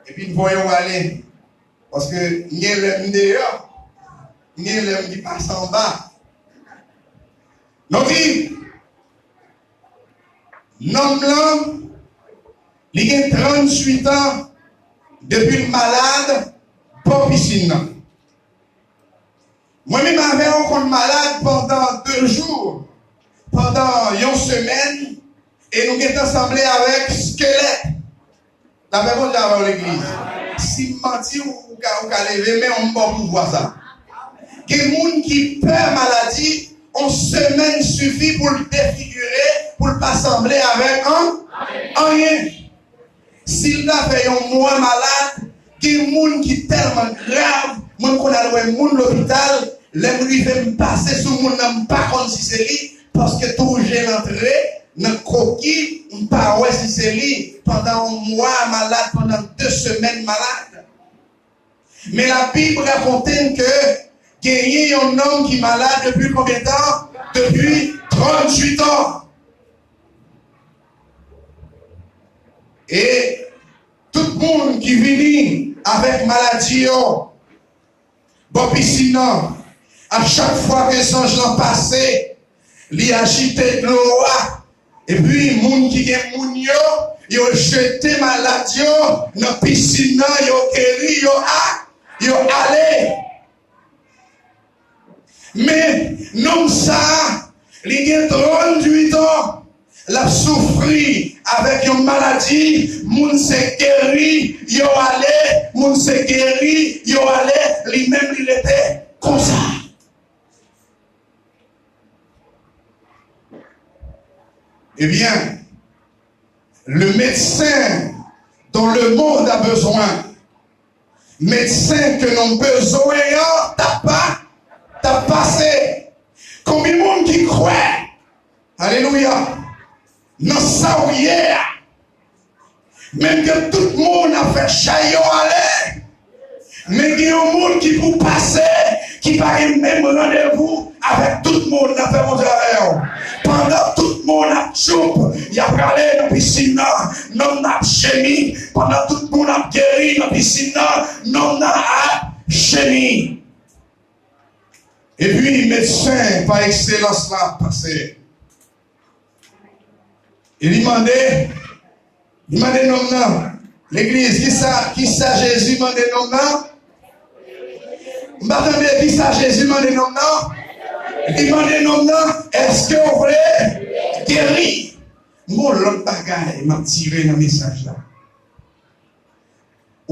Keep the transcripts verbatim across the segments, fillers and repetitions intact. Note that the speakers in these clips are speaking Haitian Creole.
Epi n voye w ale. Paske m gen lè m deyò, m gen lè m ki pase anba. Nou di, nonm lan, li gen tranntuit an depi l malad bò pisin nan. Mwen menm avè w konn malad pandan de jou, pandan yon semèn, e nou gentan sanble avèk skelèt. Lapè Bondye avè w, legliz. Si m manti, ou, ou ka, ou ka leve men w, m ba w pouvwa sa. Gen moun ki pè maladi, yon semèn sifi pou l defigire, pou l pa sanble avèk an, anyen. Si l ta fè yon mwa malad, gen moun ki tèlman grav, mwen konn al wè moun lopital, lè m rive m pase sou moun nan, m pa konn si se li, paske tou je l antre nan koki, m pa wè si se li. Pandan yon mwa malad, pandan de semèn malad. Men Labib rakonte n ke genyen yon nonm ki malad depi konbyen tan? Depi tranntuit an. E tout moun ki vini avèk maladi yo bò pisin nan, a chak fwa ke zanj lan pase, li ajite dlo a. Epi moun ki gen moun yo, yo jete malad yo nan pisin nan, yo geri, yo a, yo ale. Men, nonm sa a, li gen tranntuit an, l ap soufri avèk yon maladi, moun se geri, yo ale, moun se geri, yo ale, li menm li rete konsa. Eh bien, le médecin dont le monde a besoin, medsen ke nou bezwen an, t ap pa, t ap pase. Konbyen moun ki kwè, alelouya, nan sa w ye a? Menm ke tout moun ap fè chay yo ale, men gen yon moun ki pou pase, ki pa gen menm randevou avèk tout moun nan. Lapè Bondye avè w. Pandan tout moun ap tchoup, y ap rale nan pisin nan, nonm nan ap jemi. Pandan tout moun ap geri nan pisin nan, nonm nan ap jemi. Epi medsen pa ekselans la ap pase. E li mande, li mande nonm nan, legliz, kisa, kisa Jezi mande nonm nan? M pa tande kisa Jezi mande nonm nan. Li mande nonm nan, èske w vle geri? M gon lòt bagay m ap tire nan mesaj la.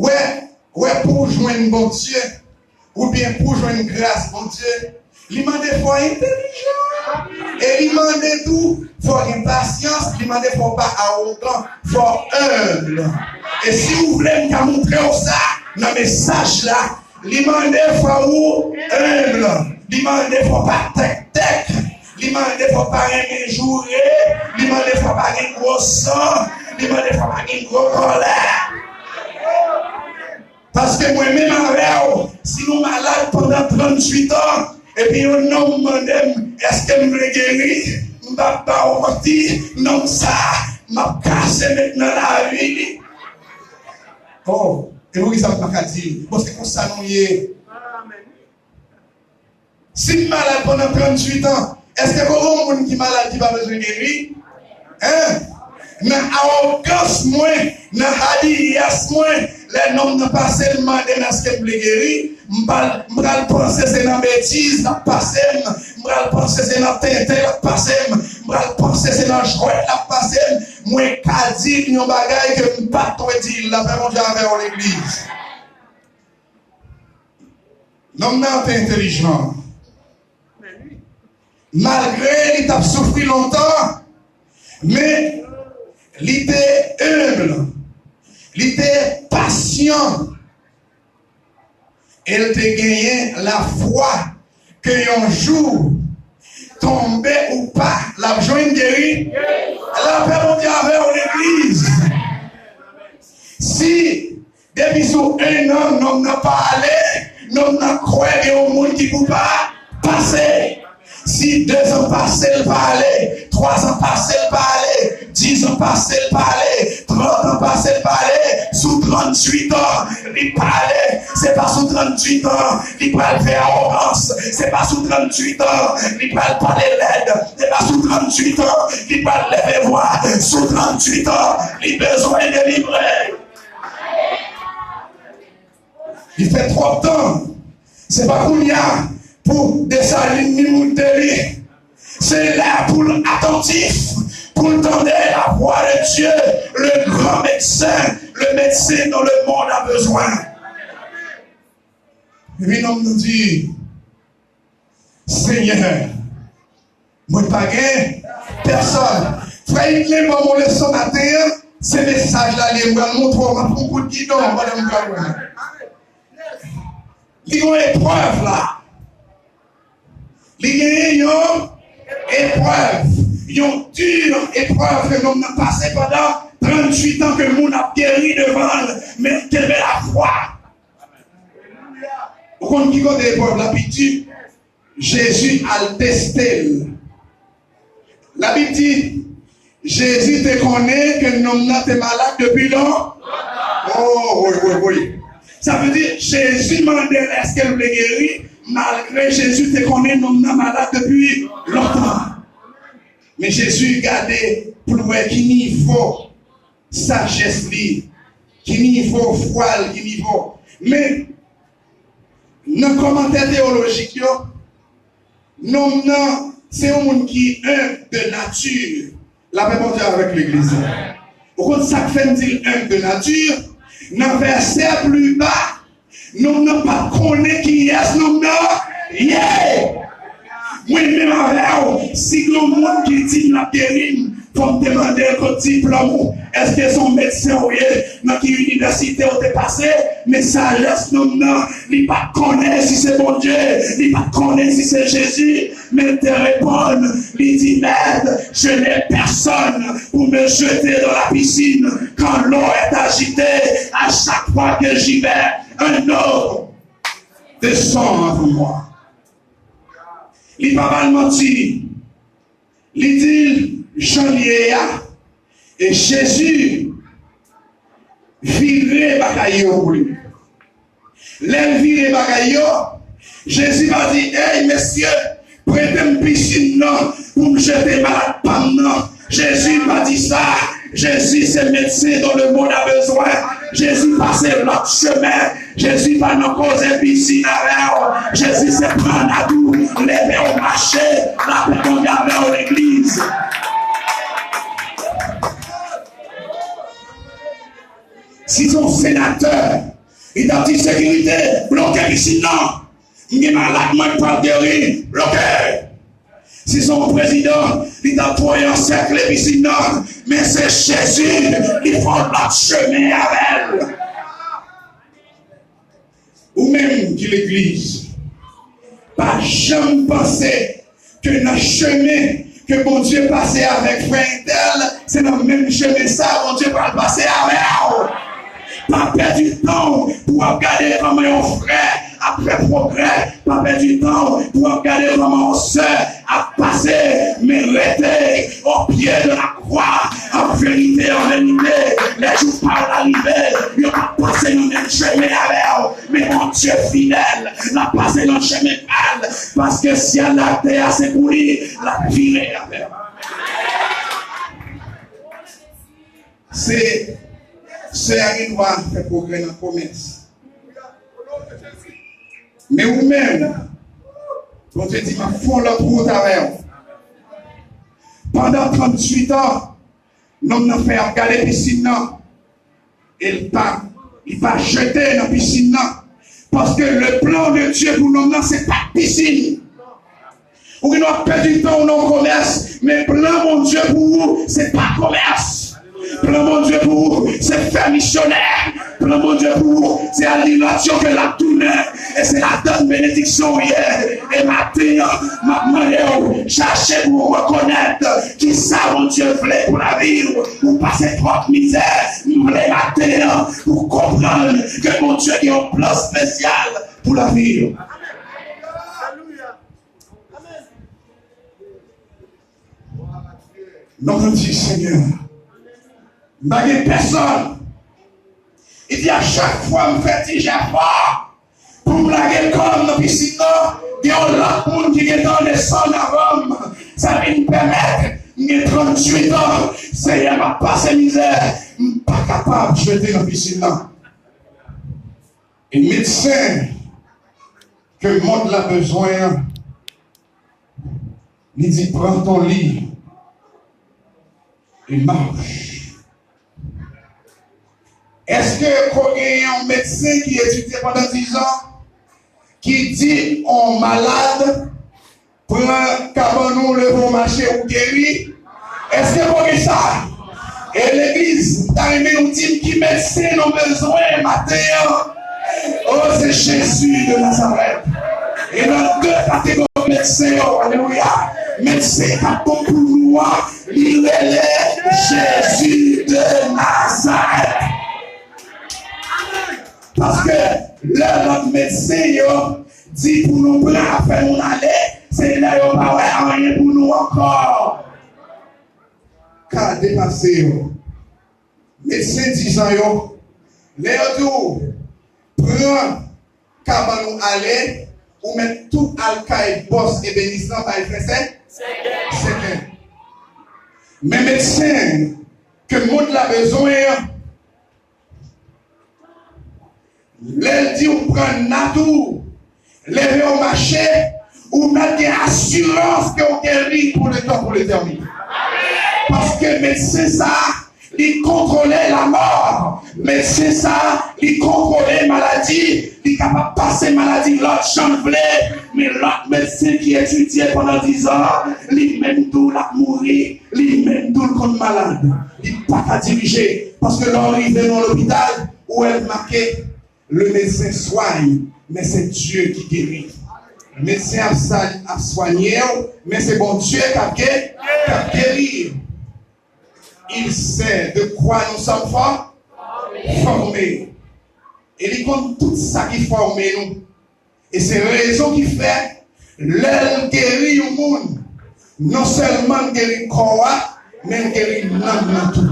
Wè, wè pou w jwenn Bondye, oubyen pou w jwenn gras Bondye, li mande fò w entelijan. E li mande tou fò w gen pasyans, li mande fò w pa awogan, fò w enb. E si w vle m ka montre w sa nan mesaj la, li mande fò w enb, li mande fò w pa tèktèk. Li mande fò pa renmen joure, li mande fò pa gen gwo san, li mande fò pa gen gwo kòlè. Paske mwen menm avè w, si nou malad pandan tranntuit an, epi yon nonm mande m, èske m vle geri? M p ap ba w manti, nonm sa, m ap kase met nan lavi li. Oh, e poukisa m pa ka di l? Bon, se konsa nou ye. Si m malad pandan tranntuit an, èske gon moun ki malad ki pa bezwen geri? Hein? Nan awogans mwen, nan hadiyès mwen, lè nonm nan pase l mande m èske m vle geri, m pral, m pral panse se nan betiz l ap pase m, m pral panse se nan tenten l ap pase m, m pral panse se nan jwèt l ap pase m. Mwen ka di l yon bagay ke m pa t dwe di l. Lapè Bondye avè w, legliz. Nonm nan te entèlijan. Malgre li t ap soufri lontan, men li te enb, li te pasyan, e l te genyen lafwa ke yon jou, tonbe ou pa, l ap jwenn geri. Lapè Bondye avè w, legliz. Si depi sou en an, nonm nan pa ale, nonm nan kwè gen yon moun ki pou pa pase. Si de zan pase, l pa ale, twa zan pase, l pa ale, diz an pase, l pa ale, trant an pase, l pa ale, sou tranntuit an, li pale, se pa sou tranntuit an li pral fè awogans, se pa sou tranntuit an li pral pale lèd, se pa sou tranntuit an li pral leve vwa, sou tranntuit an li bezwen delivre. Li fè twòp tan. Se pa kounye a pou Desalin ni moute li. Se lè pou l atantif, pou l tande la voix de Dieu, le grand médecin, le médecin dont le monde a besoin. Epi nonm nan di, Senyè, mwen pa gen pèsòn. Frè Itlè ban m yon leson maten an, se mesaj la li ye, m pral montre w, m ap pran kout gidon pandan m pral wè. Li gen yon eprèv la. Li genyen yon eprèv, yon di eprèv ke nonm nan pase pandan tranntuit an ke moun ap geri devan l, men l kenbe lafwa. Ou konn ki kote eprèv la pi di? Jezi al teste l. Labib di, Jezi te konnen ke nonm nan te malad depi lon. Oh, wi, wi, wi. Sa vle di, Jezi mande l èske l vle geri, malgre Jezi te konnen nonm nan malad depi lontan. Men Jezi gade pou l wè ki nivo sajès li, ki nivo fwa l, ki nivo. Men, nan kòmantè teyolojik yo, nonm nan se yon moun ki enb de nati. Lapè Bondye avèk legliz la. Ou konn sa k fè m di l enb de nati? Nan vèsè pli ba, nonm nan pa t konnen kiyès nonm nan ye. Mwen menm avè w, si gen yon moun ki di m l ap geri m, fò m te mande l kot diplòm ou, èske se yon medsen ou ye, nan ki inivèsite ou te pase, men sajès nonm nan, li pa t konnen si se Bondye, li pa t konnen si se Jezi, men l te reponn, li di, Maître, je n'ai personne pour me jeter dans la piscine quand l'eau est agitée. À chaque fois que j'y vais, un autre descend avant moi. Li pa ba l manti. Li di l jan l ye a. E Jezi vire bagay yo pou li. Lè l vire bagay yo, Jezi pa di, Ey, mesye, prete m pisin nan pou m jete malad pa m nan. Jezi pa di sa. Jezi se medsen dont le monde a besoin. Jezi pase lòt chemen. Jezi pa nan koze pisin avè w. Jezi se pran nadou, leve w mache, l ap konn avè w legliz. Si se yon senatè, li t ap di sekirite, bloke pisin nan. M gen malad mwen k pral geri, bloke. Si se yon prezidan, li t ap voye ansèkle pisin nan, men se Jezi, li fè yon lòt chemen avè l. Ou menm ki legliz, pa janm panse ke nan chemen ke Bondye pase avèk frè entèl, se nan menm chemen sa Bondye pral pase avè w. Pa pèdi tan w pou w ap gade kòman yon frè ap fè pwogrè. Pa pèdi tan w pou w ap gade kòman yon sè ap pase, men rete o pye de la kwa. An verite, an verite, lè jou pa w la rive, yo p ap pase nan menm chemen avè w. Men Bondye fidèl, l ap pase nan chemen pa l, paske syèl la ak tè a se pou li, l ap vire avè w. Se, sè a gen dwa fè pwogrè nan komès. Men ou menm, Bondye di, m ap fè yon lòt wout avè w. Pandan tranntuit an, nonm nan fè ap gade pisin nan. E l pa, li pa jete nan pisin nan. Paske le plan de Dieu pou nonm nan, se pa pisin. Ou gen dwa pèdi tan w nan yon komès, men plan Bondye pou ou, se pa komès. Plan Bondye pou ou, se fè misyonè. Plan Bondye pou ou, se al li radyo ke l ap tounen. E se ladann benediksyon w ye. E maten an, m ap mande w, chache pou w rekonèt kisa Bondye vle pou lavi w. Ou pase twòp mizè, m vle maten an, pou w konprann ke Bondye gen yon plan espesyal pou lavi w. Nonm nan di, Senyè, m pa gen pèsòn. Li di, a chak fwa m fè ti jefò pou m lage kò m nan pisin nan, gen yon lòt moun ki gentan desann avan m. Sa vin pèmèt m gen tranntuit an. Senyè, m ap pase mizè. M pa kapab jete nan pisin nan. E medsen ke mond la bezwen an, li di, pran ton li e mach. Èske ko gen yon medsen ki etidye pandan dizan ki di yon malad, pran kabann ou, leve w mache, ou geri? Èske ko gen sa? E legliz, m ta renmen nou di m ki medsen nou bezwen maten an. O, se Jezi de Nazarèt. E nan de kategori medsen yo, alelouya, medsen k ap bon pou nou an, li rele Jezi de Nazarèt. Paske lè lòt medsen yo di pou nou pran afè moun ale, se lè yo pa wè anyen pou nou ankò. Ka depase yo. Medsen dizan yo, lè yo di w, pran kabann ou ale, ou mèt tou al kay bòs ebenis lan bay fè sè? Sèkè. Men medsen ke mond la bezwen an, lè l di w pran nat ou, leve w mache, ou mèt gen asirans ke w geri pou letan, pou letènite. Paske medsen sa a, li kontwole lamò. Medsen sa a, li kontwole maladi. Li kapab pase maladi lòt jan l vle, men lòt medsen ki etidye pandan dizan, li menm tou l ap mouri, li menm tou l konn malad. Li pa ka dirije. Paske lè w rive nan lopital, ou wè l make, le médecin soigne, mais c'est Dieu qui guérit. Medsen ap sa-, ap swanye w, men se Bondye k ap ge-, k ap geri. Il sait de quoi nous sommes for-, formés. E li konn tout sa ki fòme nou. E se rezon ki fè, lè l geri yon moun, non sèlman l geri kò a, men l geri nanm nan tou.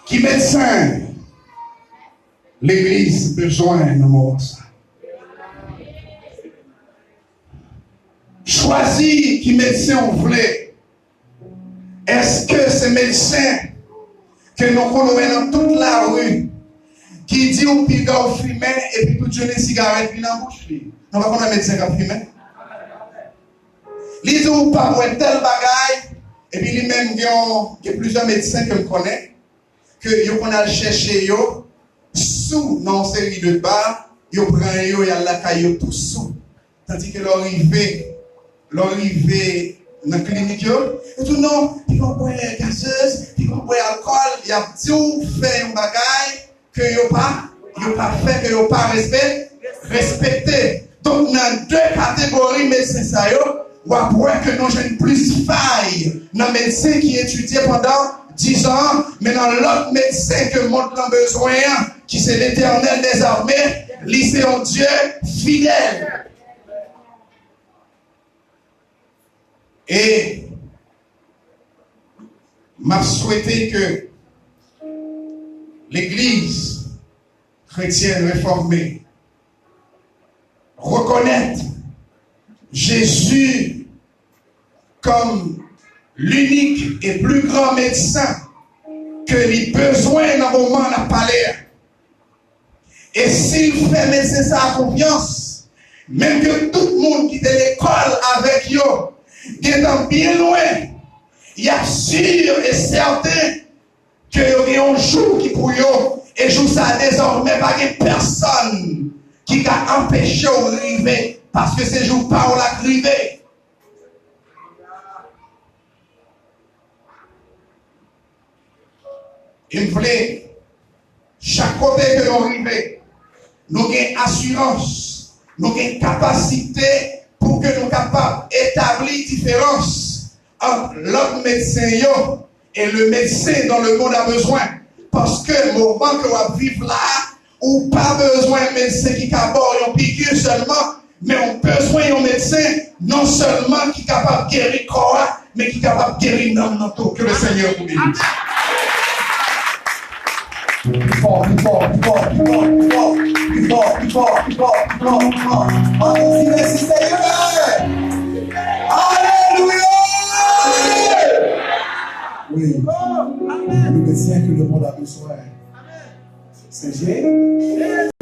Ki medsen legliz bezwen nan moman sa? Chwazi ki medsen w vle. Èske se medsen ke nou konn wè nan tout lari ki di w piga w fimen epi tout jounen sigarèt vin nan bouch li? Nou pa konn wè medsen k ap fimen? Li di w pa bwè tèl bagay, epi li menm gen yon, gen plizyè medsen ke m konnen, ke yo konn al chèche yo sou nan yon seri de ba, yo pran yo, y al lakay yo tou sou. Tandike lè w rive, lè w rive nan klinik yo, yo di w non, piga w bwè gazez, piga w bwè alkòl, y ap di w fè yon bagay ke yo pa, yo pa fè, ke yo pa respe-, respekte. Donk, nan de kategori medsen sa yo, w ap wè ke nou jwenn plis fay nan medsen ki etidye pandan dizan an, men nan lòt medsen ke mond lan bezwen an, ki se Letènèl dèzame, li se yon Dye fidèl. E m ap swete ke legliz kretyèn refòme rekonèt Jezi kòm linik e pli gran medsen ke li bezwen nan moman n ap pale a. E si l fè medsen sa a konfyans, menm ke tout moun ki te lekòl avèk yo gentan byen lwen, y ap si e sèten ke yo gen yon jou ki pou yo, e jou sa a dezòmè pa gen pèsonn ki ka anpeche w rive, paske se jou pa w la k rive. E m vle, chak kote ke nou rive, nou gen asirans, nou gen kapasite pou ke nou kapab etabli diferans ant lòt medsen yo et le médecin dont le monde a besoin. Paske moman ke w ap viv la a, ou pa bezwen medsen ki ka ba w yon piki sèlman, men ou bezwen yon medsen non sèlman ki kapab geri kò a, men ki kapab geri nanm nan tou. Que le Seigneur vous bénisse. Pi fò, pi fò, pi fò, pi fò, pi fò, pi fò, pi fò, pi fò, pi fò, pi fò. Ann di mèsi Senyè. Alelouya! Wi. Le médecin que le monde a besoin, c'est Jésus.